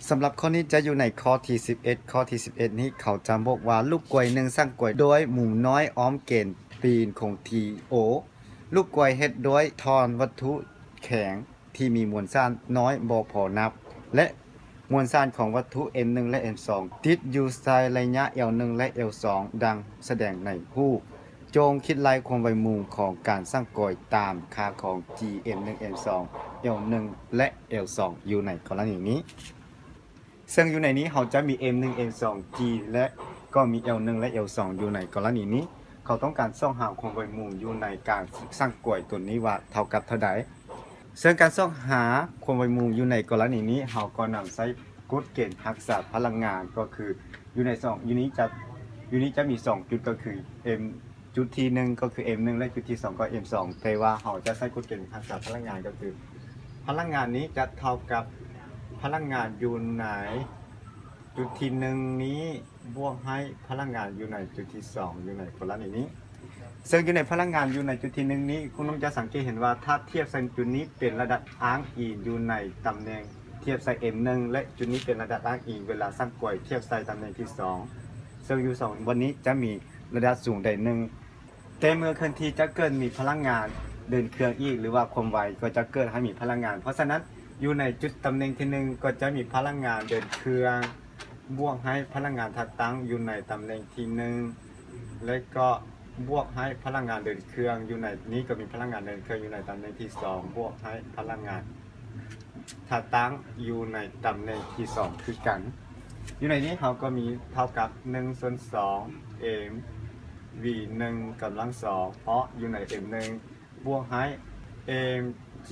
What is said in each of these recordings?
ສຳລັບຂໍ້ນີ້ຈະຢູ່ໃນຂໍ້ທີສິບເອັດ. ຂໍ້ທີສິບເອັດນີ້ເຂົາຈະບອກວ່າ ລູກກວຍໜຶ່ງສ້າງກວຍໂດຍໝູນ້ອຍອ້ອມເກນປີນຄົງທີ່ O. ລູກກວຍເຮັດໂດຍທ່ອນວັດຖຸແຂງທີ່ມີມວນສານນ້ອຍບໍ່ພໍນັບ ແລະ ມວນສານຂອງວັດຖຸ M ໜຶ່ງ ແລະ M ສອງ ຕິດຢູ່ໃສ່ໄລຍະ L ໜຶ່ງ ແລະ L ສອງ ດັ່ງສະແດງໃນຮູບ. ຈົ່ງຄິດໄລ່ຄວາມໄວມຸມຂອງການສ້າງກວຍຕາມຄ່າຂອງ G M ໜຶ່ງ M ສອງ L ໜຶ່ງ ແລະ L ສອງ ຢູ່ໃນກໍລະນີນີ້. ເຊິ່ງຢູ່ໃນນີ້ເຮົາຈະມີ M ໜຶ່ງ M ສອງ G ແລະ ກໍມີ L ໜຶ່ງ ແລະ L ສອງ ຢູ່ໃນກໍລະນີນີ້. ເຂົາຕ້ອງການຊອກຫາຄວາມໄວມຸມຢູ່ໃນການສ້າງກວຍຕົວນີ້ວ່າເທົ່າກັບເທົ່າໃດ. ເຊິ່ງການຊອກຫາຄວາມໄວມຸມຢູ່ໃນກໍລະນີນີ້ ເຮົາກໍນຳໃຊ້ກົດເກນຮັກສາພະລັງງານ ກໍຄືຢູ່ໃນສອງ ຢູ່ນີ້ຈະ ຢູ່ນີ້ຈະມີສອງຈຸດ ກໍຄື M ຈຸດທີໜຶ່ງກໍຄື M ໜຶ່ງ ແລະ ຈຸດທີສອງກໍ M ສອງ ແຕ່ວ່າເຮົາຈະໃຊ້ກົດເກນຮັກສາພະລັງງານ ກໍຄືພະລັງງານນີ້ຈະເທົ່າກັບພະລັງງານຢູ່ໃນຈຸດທີໜຶ່ງນີ້ ບວກໃຫ້ພະລັງງານຢູ່ໃນຈຸດທີສອງ ຢູ່ໃນກໍລະນີນີ້. ເຊິ່ງຢູ່ໃນພະລັງງານຢູ່ໃນຈຸດທີໜຶ່ງນີ້ ຄຸນນ້ອງຈະສັງເກດເຫັນວ່າ ຖ້າທຽບໃສ່ຈຸດນີ້ເປັນລະດັບອ້າງອີງຢູ່ໃນຕຳແໜ່ງທຽບໃສ່ M ໜຶ່ງ ແລະ ຈຸດນີ້ເປັນລະດັບອ້າງອີງເວລາສ້າງກວຍທຽບໃສ່ຕຳແໜ່ງທີສອງ ເຊິ່ງຢູ່ສອງບ່ອນນີ້ຈະມີລະດັບສູງໃດໜຶ່ງ ແຕ່ເມື່ອເຄື່ອນທີ່ຈະເກີດມີພະລັງງານເດີນເຄື່ອງອີກ ຫຼືວ່າຄວາມໄວກໍຈະເກີດໃຫ້ມີພະລັງງານ. ເພາະສະນັ້ນ ຢູ່ໃນຈຸດຕຳແໜ່ງທີໜຶ່ງກໍຈະມີພະລັງງານເດີນເຄື່ອງ ບວກໃຫ້ພະລັງງານທ່າຕັ້ງຢູ່ໃນຕຳແໜ່ງທີໜຶ່ງ ແລະ ກໍບວກໃຫ້ພະລັງງານເດີນເຄື່ອງຢູ່ໃນ ນີ້ກໍມີພະລັງງານເດີນເຄື່ອງຢູ່ໃນຕຳແໜ່ງທີສອງ ບວກໃຫ້ພະລັງງານທ່າຕັ້ງຢູ່ໃນຕຳແໜ່ງທີສອງຄືກັນ. ຢູ່ໃນນີ້ເຮົາກໍມີເທົ່າກັບໜຶ່ງສ່ວນສອງ M V ໜຶ່ງກຳລັງສອງ ເພາະຢູ່ໃນ M ໜຶ່ງ ບວກໃຫ້ M G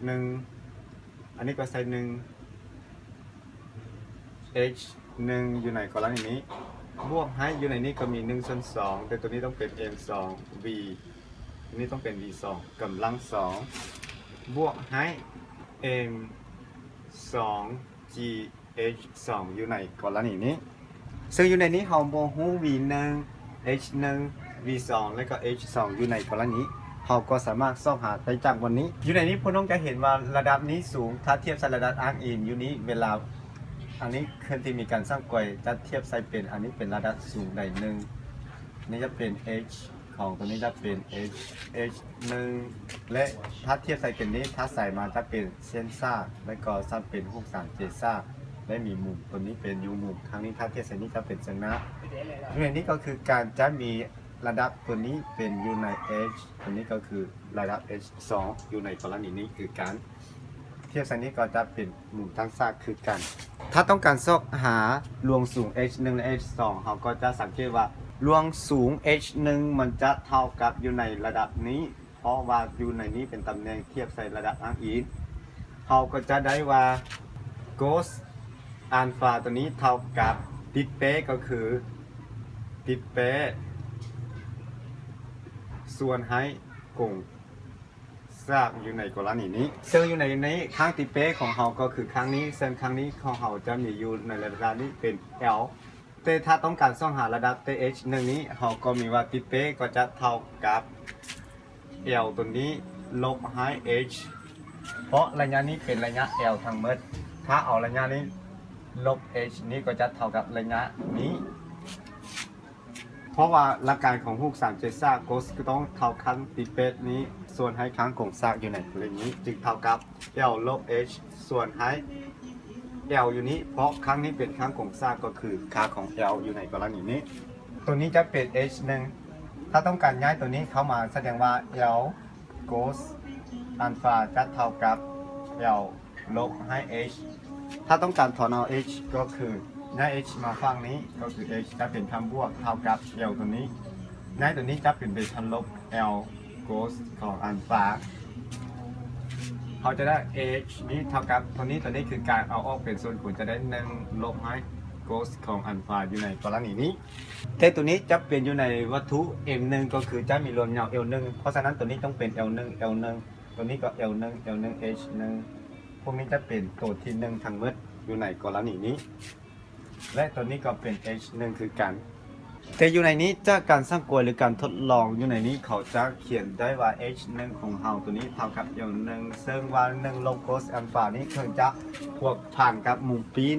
ໜຶ່ງ ອັນນີ້ກໍໃສ່ໜຶ່ງ H ໜຶ່ງ ຢູ່ໃນກໍລະນີນີ້ ບວກໃຫ້ ຢູ່ໃນນີ້ກໍມີໜຶ່ງສ່ວນສອງ ແຕ່ຕົວນີ້ຕ້ອງເປັນ M ສອງ V ຕົວນີ້ຕ້ອງເປັນ V ສອງກຳລັງສອງ ບວກໃຫ້ M ສອງ G H ສອງ ຢູ່ໃນກໍລະນີນີ້. ເຊິ່ງຢູ່ໃນນີ້ເຮົາບໍ່ຮູ້ V ໜຶ່ງ H ໜຶ່ງ V ສອງ ແລະ ກໍ H ສອງ ຢູ່ໃນກໍລະນີ ເຮົາກໍສາມາດຊອກຫາໄດ້ຈາກບ່ອນນີ້. ຢູ່ໃນນີ້ພວກນ້ອງຈະເຫັນວ່າລະດັບນີ້ສູງ ຖ້າທຽບໃສ່ລະດັບອ້າງອີງຢູ່ນີ້ ເວລາອັນນີ້ເຄື່ອນທີ່ມີການສ້າງກວຍ ຈະທຽບໃສ່ເປັນ ອັນນີ້ເປັນລະດັບສູງໃດໜຶ່ງ ນີ້ຈະເປັນ H ຂອງຕົວນີ້ຈະເປັນ H H ໜຶ່ງ ແລະ ຖ້າທຽບໃສ່ເປັນນີ້ ຖ້າໃສ່ມາຈະເປັນເສັ້ນສາກ ແລະ ກໍຈະເປັນຮູບສາມເຈສາກ ແລະ ມີມຸມ ຕົວນີ້ເປັນຢູ່ມຸມ ຄັ້ງນີ້ຖ້າທຽບໃສ່ນີ້ຈະເປັນເຊິ່ງໜ້າ. ຢູ່ໃນນີ້ກໍຄືການຈະມີລະດັບຕົວນີ້ເປັນຢູ່ໃນ H ຕົວນີ້ກໍຄືລະດັບ H ສອງ ຢູ່ໃນກໍລະນີນີ້ຄືການ ທຽບໃສ່ນີ້ກໍຈະເປັນມຸມຕັ້ງສາກຄືກັນ. ຖ້າຕ້ອງການຊອກຫາລວງສູງ H ໜຶ່ງ ແລະ H ສອງ ເຮົາກໍຈະສັງເກດວ່າລວງສູງ H ໜຶ່ງ ມັນຈະເທົ່າກັບຢູ່ໃນລະດັບນີ້ ເພາະວ່າຢູ່ໃນນີ້ເປັນຕຳແໜ່ງທຽບໃສ່ລະດັບອ້າງອີງ. ເຮົາກໍຈະໄດ້ວ່າ cos ອານຟາຕົວນີ້ເທົ່າກັບຕິດເປ້ ກໍຄືຕິດເປ້ ສ່ວນໃຫ້ກົງ ສາກຢູ່ໃນກໍລະນີນີ້ ເຊິ່ງຢູ່ໃນ ໃນຂ້າງຕິເປ້ຂອງເຮົາກໍຄືຂ້າງນີ້ ເຊິ່ງຂ້າງນີ້ຂອງເຮົາຈະມີຢູ່ໃນລະດັບນີ້ເປັນ L. ແຕ່ຖ້າຕ້ອງການຊອກຫາລະດັບ T H ໜຶ່ງນີ້ ເຮົາກໍມີວ່າຕິເປ້ກໍຈະເທົ່າກັບ L ຕົວນີ້ລົບໃຫ້ H ເພາະໄລຍະນີ້ເປັນໄລຍະ L ທັງໝົດ. ຖ້າເອົາໄລຍະນີ້ລົບ H ນີ້ກໍຈະເທົ່າກັບໄລຍະນີ້. ເພາະວ່າຫຼັກການຂອງຮູບສາມເຈສາກ cos ກໍຕ້ອງເທົ່າຂ້າງຕິເປ້ນີ້ ສ່ວນໃຫ້ຂ້າງກົງສາກຢູ່ໃນບໍລິເວນນີ້ ຈຶ່ງເທົ່າກັບ L ລົບ H ສ່ວນໃຫ້ L ຢູ່ນີ້ ເພາະຂ້າງນີ້ເປັນຂ້າງກົງສາກ ກໍຄືຄ່າຂອງ L ຢູ່ໃນກໍລະນີນີ້. ຕົວນີ້ຈະເປັນ H ໜຶ່ງ ຖ້າຕ້ອງການຍ້າຍຕົວນີ້ເຂົ້າມາ ສະແດງວ່າ L cos ອານຟາຈະເທົ່າກັບ L ລົບໃຫ້ H. ຖ້າຕ້ອງການຖອນເອົາ H ກໍຄືຍ້າຍ H ມາຝັ່ງນີ້ ກໍຄື H ຈະເປັນຄຳບວກເທົ່າກັບ L ຕົວນີ້ ຍ້າຍຕົວນີ້ຈະເປັນເບຕາລົບ L cos ຂອງອານຟາ. ເຮົາຈະໄດ້ H ນີ້ເທົ່າກັບຕົວນີ້ ຕົວນີ້ຄືການເອົາອອກເປັນສ່ວນຄູນ ຈະໄດ້ໜຶ່ງລົບໃຫ້ cos ຂອງອານຟາຢູ່ໃນກໍລະນີນີ້. ແຕ່ຕົວນີ້ຈະເປັນຢູ່ໃນວັດຖຸ M ໜຶ່ງ ກໍຄືຈະມີລວມຍາວ L ໜຶ່ງ ເພາະສະນັ້ນຕົວນີ້ຕ້ອງເປັນ L ໜຶ່ງ L ໜຶ່ງ ຕົວນີ້ກໍ L ໜຶ່ງ L ໜຶ່ງ H ໜຶ່ງ ພວກນີ້ຈະເປັນຕົວທີໜຶ່ງທັງໝົດຢູ່ໃນກໍລະນີນີ້ ແລະ ຕົວນີ້ກໍເປັນ H ໜຶ່ງຄືກັນ. ແຕ່ຢູ່ໃນນີ້ຈາກການສ້າງກວດ ຫຼື ການທົດລອງຢູ່ໃນນີ້ ເຂົາຈະຂຽນໄດ້ວ່າ H ໜຶ່ງຂອງເຮົາໂຕນີ້ເທົ່າກັບ L ໜຶ່ງ ເຊິ່ງວ່າໜຶ່ງລົບໂກສອັນຟານີ້ເຊິ່ງຈະພົວພັນກັບມຸມປີ້ນ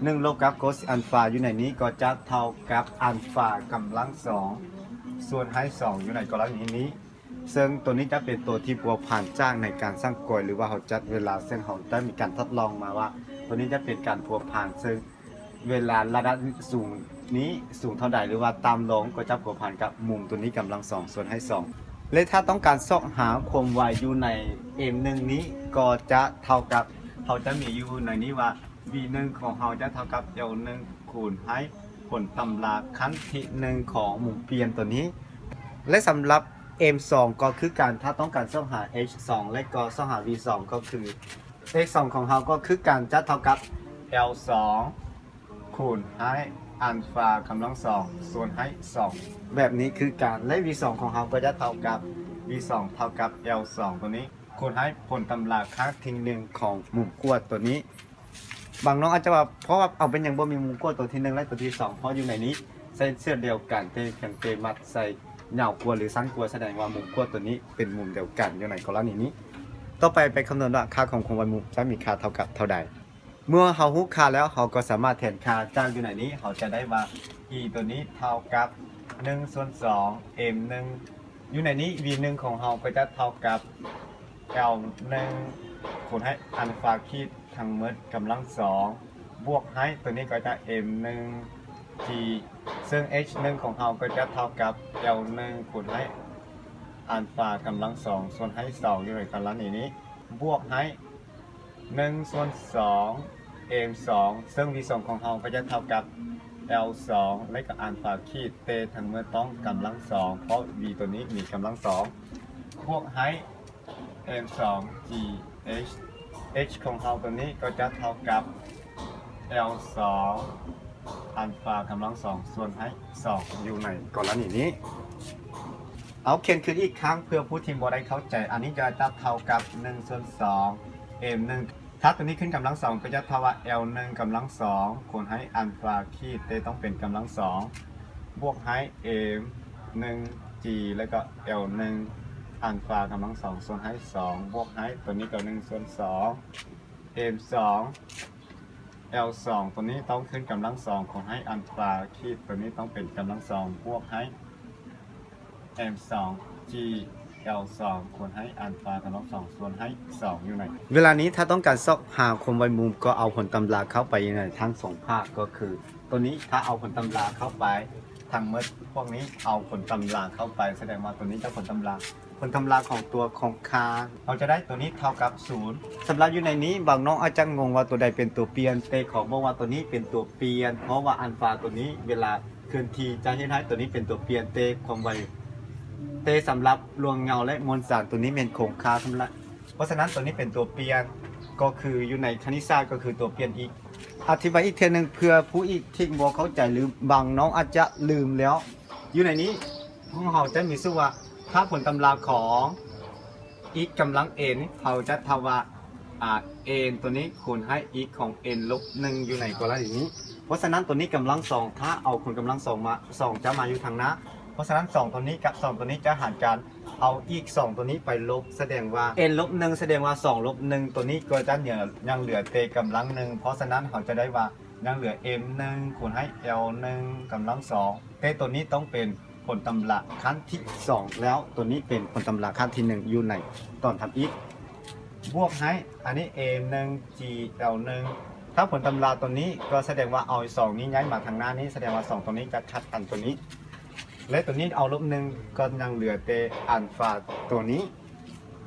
ໜຶ່ງລົບກັບໂກສອັນຟາຢູ່ໃນນີ້ກໍຈະເທົ່າກັບອັນຟາກຳລັງສອງ ສ່ວນໃຫ້ສອງຢູ່ໃນກໍລະນີນີ້ ເຊິ່ງໂຕນີ້ຈະເປັນໂຕທີ່ພົວພັນຈາກໃນການສ້າງກວດ ຫຼືວ່າເຮົາຈັດເວລາ ເຊິ່ງເຮົາໄດ້ມີການທົດລອງມາວ່າ ໂຕນີ້ຈະເປັນການພົວພັນ ເຊິ່ງເວລາລະດັບສູງນີ້ສູງເທົ່າໃດ ຫຼືວ່າຕ່ຳລົງ ກໍຈະພົວພັນກັບມຸມໂຕນີ້ກຳລັງສອງ ສ່ວນໃຫ້ສອງ ແລະ ຖ້າຕ້ອງການຊອກຫາຄວາມໄວຢູ່ໃນ M ໜຶ່ງນີ້ ກໍຈະເທົ່າກັບ ເຮົາຈະມີຢູ່ໃນນີ້ວ່າ V ໜຶ່ງຂອງເຮົາຈະເທົ່າກັບ L ໜຶ່ງຄູນໃຫ້ຜົນຕຳລາຂັ້ນທີໜຶ່ງຂອງມຸມປ່ຽນໂຕນີ້ ແລະ ສຳລັບ M ສອງກໍຄືກັນ ຖ້າຕ້ອງການຊອກຫາ H ສອງ ແລະ ກໍຊອກຫາ V ສອງ ກໍຄື H ສອງຂອງເຮົາກໍຄືກັນ ຈະເທົ່າກັບ L ສອງຄູນໃຫ້ອັນຟາກຳລັງສອງ ສ່ວນໃຫ້ສອງ ແບບນີ້ຄືກັນ ແລະ V ສອງຂອງເຮົາກໍຈະເທົ່າກັບ V ສອງເທົ່າກັບ L ສອງໂຕນີ້ ຄູນໃຫ້ຜົນຕຳລາຄັ້ງທີໜຶ່ງຂອງມຸມກວດໂຕນີ້ ບາງນ້ອງອາດຈະວ່າ ເພາະວ່າເອົາເປັນຫຍັງບໍ່ມີມຸມກວດໂຕທີໜຶ່ງ ແລະ ໂຕທີສອງ ເພາະຢູ່ໃນນີ້ໃສ່ເສື້ອດຽວກັນ ແຕ່ພຽງແຕ່ມັດໃສ່ຍາວກວ່າ ຫຼື ສັ້ນກວ່າ ສະແດງວ່າມຸມກວດໂຕນີ້ເປັນມຸມດຽວກັນຢູ່ໃນກໍລະນີນີ້. ຕໍ່ໄປໄປຄຳນວນວ່າຄ່າຂອງຄວາມໄວມຸມຈະມີຄ່າເທົ່າກັບເທົ່າໃດ. ເມື່ອເຮົາຮູ້ຄ່າແລ້ວ ເຮົາກໍສາມາດແທນຄ່າຈາກຢູ່ໃນນີ້ ເຮົາຈະໄດ້ວ່າ E ໂຕນີ້ເທົ່າກັບໜຶ່ງສ່ວນສອງ M ໜຶ່ງ ຢູ່ໃນນີ້ V ໜຶ່ງຂອງເຮົາກໍຈະເທົ່າກັບ L ໜຶ່ງຄູນໃຫ້ອັນຟາຂີດທັງໝົດກຳລັງສອງ ບວກໃຫ້ໂຕນີ້ກໍຈະ M ໜຶ່ງ G ເຊິ່ງ H ໜຶ່ງຂອງເຮົາກໍຈະເທົ່າກັບ L ໜຶ່ງຄູນໃຫ້ອັນຟາກຳລັງສອງ ສ່ວນໃຫ້ສອງຢູ່ໃນກໍລະນີນີ້ ບວກໃຫ້ໜຶ່ງສ່ວນສອງ M ສອງ ເຊິ່ງ V ສອງຂອງເຮົາກໍຈະເທົ່າກັບ L ສອງ ແລະ ກໍອັນຟາຂີດ ແຕ່ທັງໝົດຕ້ອງກຳລັງສອງ ເພາະ V ໂຕນີ້ມີກຳລັງສອງ ບວກໃຫ້ M ສອງ G H H ຂອງເຮົາໂຕນີ້ກໍຈະເທົ່າກັບ L ສອງອັນຟາກຳລັງສອງ ສ່ວນໃຫ້ສອງ ຢູ່ໃນກໍລະນີນີ້. ເອົາ ຂຽນຄືນອີກຄັ້ງເພື່ອຜູ້ທີ່ບໍ່ໄດ້ເຂົ້າໃຈ. ອັນນີ້ຈະເທົ່າກັບໜຶ່ງສ່ວນສອງ M ໜຶ່ງ ຖ້າໂຕນີ້ຂຶ້ນກຳລັງສອງ ກໍຈະເທົ່າວ່າ L ໜຶ່ງກຳລັງສອງຄູນໃຫ້ອັນຟາຂີດ ແຕ່ຕ້ອງເປັນກຳລັງສອງ ບວກໃຫ້ M ໜຶ່ງ G ແລ້ວກໍ L ໜຶ່ງອັນຟາກຳລັງສອງ ສ່ວນໃຫ້ສອງ ບວກໃຫ້ໂຕນີ້ກໍໜຶ່ງສ່ວນສອງ M ສອງ L ສອງໂຕນີ້ຕ້ອງຂຶ້ນກຳລັງສອງຄູນໃຫ້ອັນຟາຂີດ ໂຕນີ້ຕ້ອງເປັນກຳລັງສອງ ບວກໃຫ້ M ສອງ G L ສອງຄູນໃຫ້ອັນຟາກຳລັງສອງ ສ່ວນໃຫ້ສອງຢູ່ໃນ. ເວລານີ້ຖ້າຕ້ອງການຊອກຫາຄວາມໄວມຸມ ກໍເອົາຜົນຕຳລາເຂົ້າໄປຢູ່ໃນທັງສອງພາກ ກໍຄືໂຕນີ້ ຖ້າເອົາຜົນຕຳລາເຂົ້າໄປທັງໝົດພວກນີ້ ເອົາຜົນຕຳລາເຂົ້າໄປ ສະແດງວ່າໂຕນີ້ຈະຜົນຕຳລາ ຜົນຕຳລາຂອງຕົວຂອງຄ່າ ເຮົາຈະໄດ້ໂຕນີ້ເທົ່າກັບສູນ. ສຳລັບຢູ່ໃນນີ້ ບາງນ້ອງອາດຈະງົງວ່າໂຕໃດເປັນຕົວປ່ຽນ, ແຕ່ຂໍບອກວ່າໂຕນີ້ເປັນຕົວປ່ຽນ ເພາະວ່າອັນຟາໂຕນີ້ເວລາເຄື່ອນທີ່ຈະເຮັດໃຫ້ໂຕນີ້ເປັນຕົວປ່ຽນ, ແຕ່ຄວາມໄວ, ແຕ່ສຳລັບລວງເງົາ ແລະ ມວນສານໂຕນີ້ແມ່ນຄົງຄ່າ. ສຳລັບ ເພາະສະນັ້ນໂຕນີ້ເປັນຕົວປ່ຽນ ກໍຄືຢູ່ໃນຄະນິດສາດກໍຄືຕົວປ່ຽນອີກ. ອະທິບາຍອີກເທື່ອໜຶ່ງ ເພື່ອຜູ້ອີກທີ່ບໍ່ເຂົ້າໃຈ ຫຼື ບາງນ້ອງອາດຈະລືມແລ້ວ. ຢູ່ໃນນີ້ພວກເຮົາຈະມີສູດວ່າ ຖ້າຜົນຕຳລາຂອງ x ກຳລັງ n ເຮົາຈະເທົ່າວ່າ ອາ n ໂຕນີ້ຄູນໃຫ້ x ຂອງ n ລົບໜຶ່ງ ຢູ່ໃນກໍລະນີນີ້. ເພາະສະນັ້ນໂຕນີ້ກຳລັງສອງ ຖ້າເອົາຄູນກຳລັງສອງມາ ສອງຈະມາຢູ່ທາງໜ້າ. ເພາະສະນັ້ນສອງໂຕນີ້ກັບສອງໂຕນີ້ຈະຫານກັນ ເອົາອີກສອງໂຕນີ້ໄປລົບ ສະແດງວ່າ n ລົບໜຶ່ງ ສະແດງວ່າສອງລົບໜຶ່ງ ໂຕນີ້ກໍຈະເຫຼືອ ຍັງເຫຼືອແຕ່ກຳລັງໜຶ່ງ. ເພາະສະນັ້ນເຮົາຈະໄດ້ວ່າຍັງເຫຼືອ m ໜຶ່ງຄູນໃຫ້ l ໜຶ່ງກຳລັງສອງ ແຕ່ໂຕນີ້ຕ້ອງເປັນ ຜົນຕຳລາຂັ້ນທີສອງ ແລ້ວໂຕນີ້ເປັນຜົນຕຳລາຂັ້ນທີໜຶ່ງ ຢູ່ໃນຕອນທຳອິດ ບວກໃຫ້ ອັນນີ້ m ໜຶ່ງ g l ໜຶ່ງ ຖ້າຜົນຕຳລາໂຕນີ້ກໍສະແດງວ່າເອົາສອງນີ້ຍ້າຍມາທາງໜ້ານີ້ ສະແດງວ່າສອງໂຕນີ້ຈະຂັດກັນໂຕນີ້ ແລະ ໂຕນີ້ເອົາລົບໜຶ່ງ ກໍຍັງເຫຼືອແຕ່ອັນຟາໂຕນີ້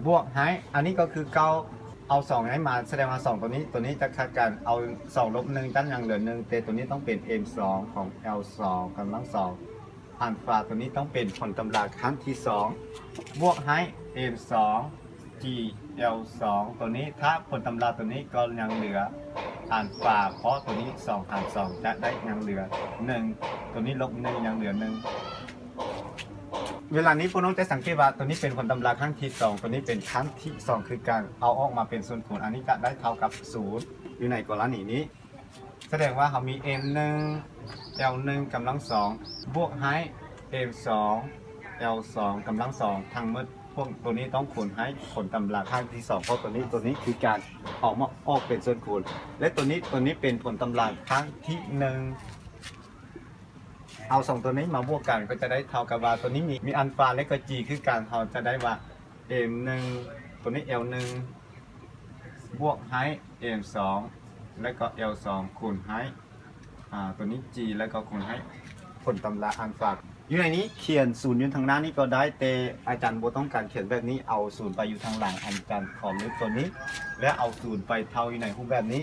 ບວກໃຫ້ ອັນນີ້ກໍຄືເກົ່າ ເອົາສອງໃຫ້ມາ ສະແດງວ່າສອງໂຕນີ້ ໂຕນີ້ຈະຂັດກັນ ເອົາສອງລົບໜຶ່ງ ຈະຍັງເຫຼືອໜຶ່ງ ແຕ່ໂຕນີ້ຕ້ອງເປັນ m ສອງຂອງ l ສອງກຳລັງສອງ ອັນຟາໂຕນີ້ຕ້ອງເປັນຜົນຕຳລາຂັ້ນທີສອງ ບວກໃຫ້ m ສອງ g l ສອງໂຕນີ້ ຖ້າຜົນຕຳລາໂຕນີ້ກໍຍັງເຫຼືອອັນຟາ ເພາະໂຕນີ້ສອງຫານສອງຈະໄດ້ຍັງເຫຼືອໜຶ່ງ ໂຕນີ້ລົບໜຶ່ງ ຍັງເຫຼືອໜຶ່ງ. ເວລານີ້ພວກນ້ອງຈະສັງເກດວ່າ ໂຕນີ້ເປັນຜົນຕຳລາຄັ້ງທີສອງ ໂຕນີ້ເປັນຄັ້ງທີສອງຄືກັນ ເອົາອອກມາເປັນສ່ວນຄູນ ອັນນີ້ຈະໄດ້ເທົ່າກັບສູນ ຢູ່ໃນກໍລະນີນີ້. ສະແດງວ່າເຮົາມີ M ໜຶ່ງ L ໜຶ່ງກຳລັງສອງ ບວກໃຫ້ M ສອງ L ສອງກຳລັງສອງ ທັງໝົດພວກໂຕນີ້ຕ້ອງຄູນໃຫ້ຜົນຕຳລາຄັ້ງທີສອງ ເພາະໂຕນີ້ ໂຕນີ້ຄືການເອົາມາອອກເປັນສ່ວນຄູນ ແລະ ໂຕນີ້ ໂຕນີ້ເປັນຜົນຕຳລາຄັ້ງທີໜຶ່ງ ເອົາສອງໂຕນີ້ມາບວກກັນກໍຈະໄດ້ເທົ່າກັບວ່າ ໂຕນີ້ມີ ມີອັນຟາ ແລະກໍຈີຄືກັນ ເຮົາຈະໄດ້ວ່າ M ໜຶ່ງ ໂຕນີ້ L ໜຶ່ງ ບວກໃຫ້ M ສອງ ແລະກໍ L ສອງ ຄູນໃຫ້ ອາ ໂຕນີ້ຈີ ແລະກໍຄູນໃຫ້ຜົນຕຳລາອັນຟາ. ຢູ່ໃນນີ້ຂຽນສູນຢູ່ທາງໜ້ານີ້ກໍໄດ້ ແຕ່ອາຈານບໍ່ຕ້ອງການຂຽນແບບນີ້ ເອົາສູນໄປຢູ່ທາງຫຼັງ ອາຈານຂໍເລືອກໂຕນີ້ ແລະເອົາສູນໄປເທົ່າຢູ່ໃນຮູບແບບນີ້.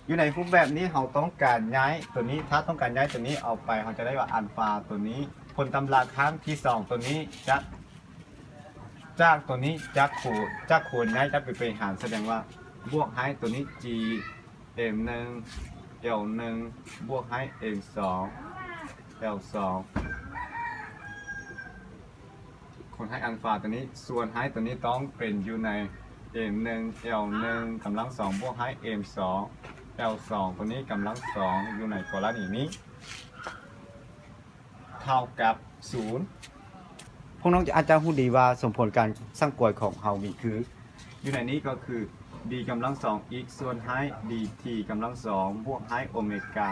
ຢູ່ໃນຮູບແບບນີ້ເຮົາຕ້ອງການຍ້າຍໂຕນີ້ ຖ້າຕ້ອງການຍ້າຍໂຕນີ້ອອກໄປ ເຮົາຈະໄດ້ວ່າອັນຟາໂຕນີ້ ຜົນຕຳລາຄັ້ງທີສອງໂຕນີ້ຈະ ຈາກໂຕນີ້ຈະຄູນ ຈາກຄູນຍ້າຍຈະເປັນບະລິຫານ ສະແດງວ່າບວກໃຫ້ໂຕນີ້ G M ໜຶ່ງ L ໜຶ່ງ ບວກໃຫ້ M ສອງ L ສອງ ຄູນໃຫ້ອັນຟາໂຕນີ້ ສ່ວນໃຫ້ໂຕນີ້ຕ້ອງເປັນຢູ່ໃນ M ໜຶ່ງ L ໜຶ່ງກຳລັງສອງ ບວກໃຫ້ M ສອງ L ສອງໂຕນີ້ກຳລັງສອງ ຢູ່ໃນກໍລະນີນີ້ ເທົ່າກັບສູນ. ພວກນ້ອງອາດຈະຮູ້ດີວ່າສົມຜົນການສ້າງກວດຂອງເຮົາມີຄື ຢູ່ໃນນີ້ກໍຄື D ກຳລັງສອງ x ສ່ວນໃຫ້ D T ກຳລັງສອງ ບວກໃຫ້ໂອເມກາ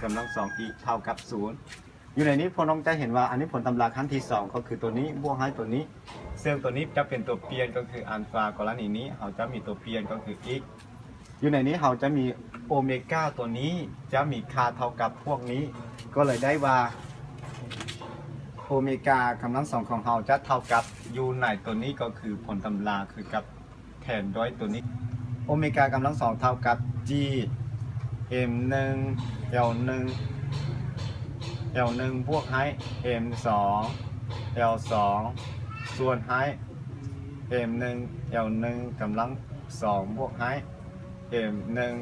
ກຳລັງສອງ x ເທົ່າກັບສູນ. ຢູ່ໃນນີ້ພວກນ້ອງຈະເຫັນວ່າ ອັນນີ້ຜົນຕຳລາຄັ້ງທີສອງ ກໍຄືໂຕນີ້ບວກໃຫ້ໂຕນີ້ ເຊິ່ງໂຕນີ້ຈະເປັນຕົວປ່ຽນ ກໍຄືອັນຟາ ກໍລະນີນີ້ເຮົາຈະມີຕົວປ່ຽນ ກໍຄື x. ຢູ່ໃນນີ້ເຮົາຈະມີໂອເມກາໂຕນີ້ຈະມີຄ່າເທົ່າກັບພວກນີ້ ກໍເລີຍໄດ້ວ່າໂອເມກາກຳລັງສອງຂອງເຮົາຈະເທົ່າກັບ ຢູ່ໃນໂຕນີ້ກໍຄືຜົນຕຳລາຄືກັບແທນດ້ວຍໂຕນີ້ ໂອເມກາກຳລັງສອງເທົ່າກັບ G M ໜຶ່ງ L ໜຶ່ງ L ໜຶ່ງ ບວກໃຫ້ M ສອງ L ສອງ ສ່ວນໃຫ້ M ໜຶ່ງ L ໜຶ່ງກຳລັງສອງ ບວກໃຫ້ M ໜຶ່ງ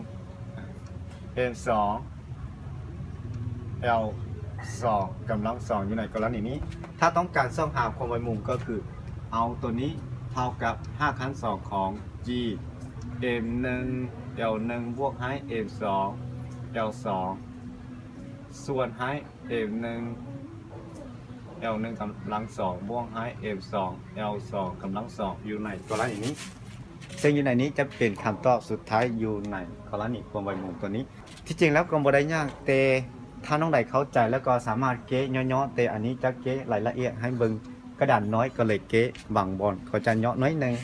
M ສອງ L ສອງກຳລັງສອງ ຢູ່ໃນກໍລະນີນີ້ ຖ້າຕ້ອງການຊອກຫາຄວາມໄວມຸມ ກໍຄືເອົາໂຕນີ້ເທົ່າກັບຮາກຂັ້ນສອງຂອງ G M ໜຶ່ງ L ໜຶ່ງ ບວກໃຫ້ M ສອງ L ສອງ ສ່ວນໃຫ້ M ໜຶ່ງ L ໜຶ່ງກຳລັງສອງ ບວກໃຫ້ M ສອງ L ສອງກຳລັງສອງ ຢູ່ໃນກໍລະນີນີ້ ເຊິ່ງຢູ່ໃນນີ້ຈະເປັນຄຳຕອບສຸດທ້າຍຢູ່ໃນກໍລະນີຄວາມໄວມຸມຕົວນີ້. ທີ່ຈິງແລ້ວກໍບໍ່ໄດ້ຍາກ ແຕ່ຖ້ານ້ອງໃດເຂົ້າໃຈແລ້ວກໍສາມາດແກ້ເຍາະໆ ແຕ່ອັນນີ້ຈະແກ້ລາຍລະອຽດໃຫ້ເບິ່ງກະດານນ້ອຍ ກໍເລີຍແກ້ບາງບ່ອນກໍຈະເຍາະໜ້ອຍໜຶ່ງ.